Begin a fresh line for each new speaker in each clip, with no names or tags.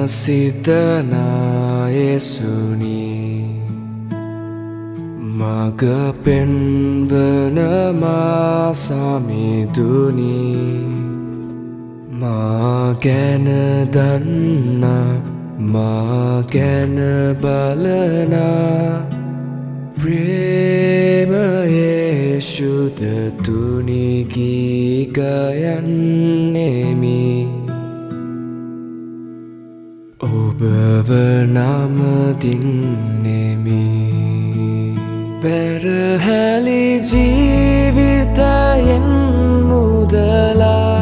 සිතනා යේසුනි, මග පෙන්වන මා සමිඳුනි. මා ගැන දන්නා, මා ගැන බලනා ප්‍රේමයේ ශුද්ධ තුනි ගී ගයන්නෙමි. ඔබව නමදින්නෙමි. පෙරහැලි ජීවිතයෙන් මුදලා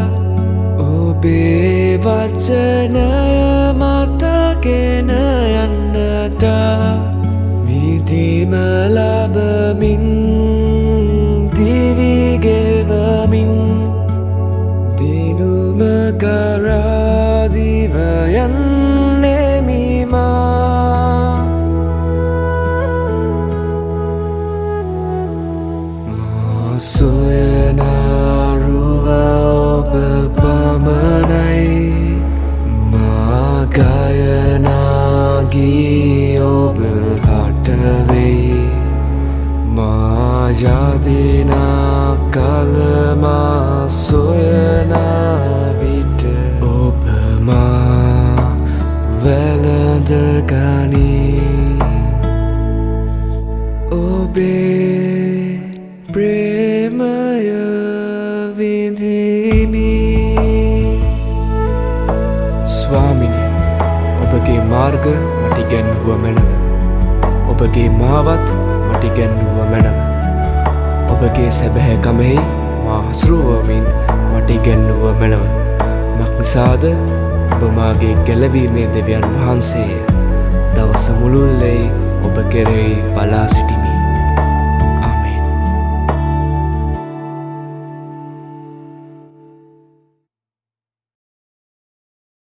ඔබේ වචනය මතගෙන යන්නට, මිදීම ලබමින් දිවි ගෙවමින් දිනුම කරා දිව යන්නෙමි මා. මා සොයන රුව ඔබ පමණයි. මා ගයනා ගී ඔබ හට වෙයි. මා යදිනා කල මා සොයන විට ඔබ මා වැළඳ ගනී. ඔබේ ප්‍රේමය විඳිමි. ස්වාමිනී, ඔබගේ මාර්ග මට ඉගැන්වුව මැනව. ඔබගේ මාවත් මට ඉගැන්වුව මැනව. ඔබගේ සැබෑකමෙහි මා හසුරුවමින් මට ඉගැන්වුව මැනව. මක්නිසාද ඔබ මාගේ ගැලවීමේ දෙවියන් වහන්සේය. දවස මුළුල්ලේ ඔබ කෙරෙහි බලා සිටිමි.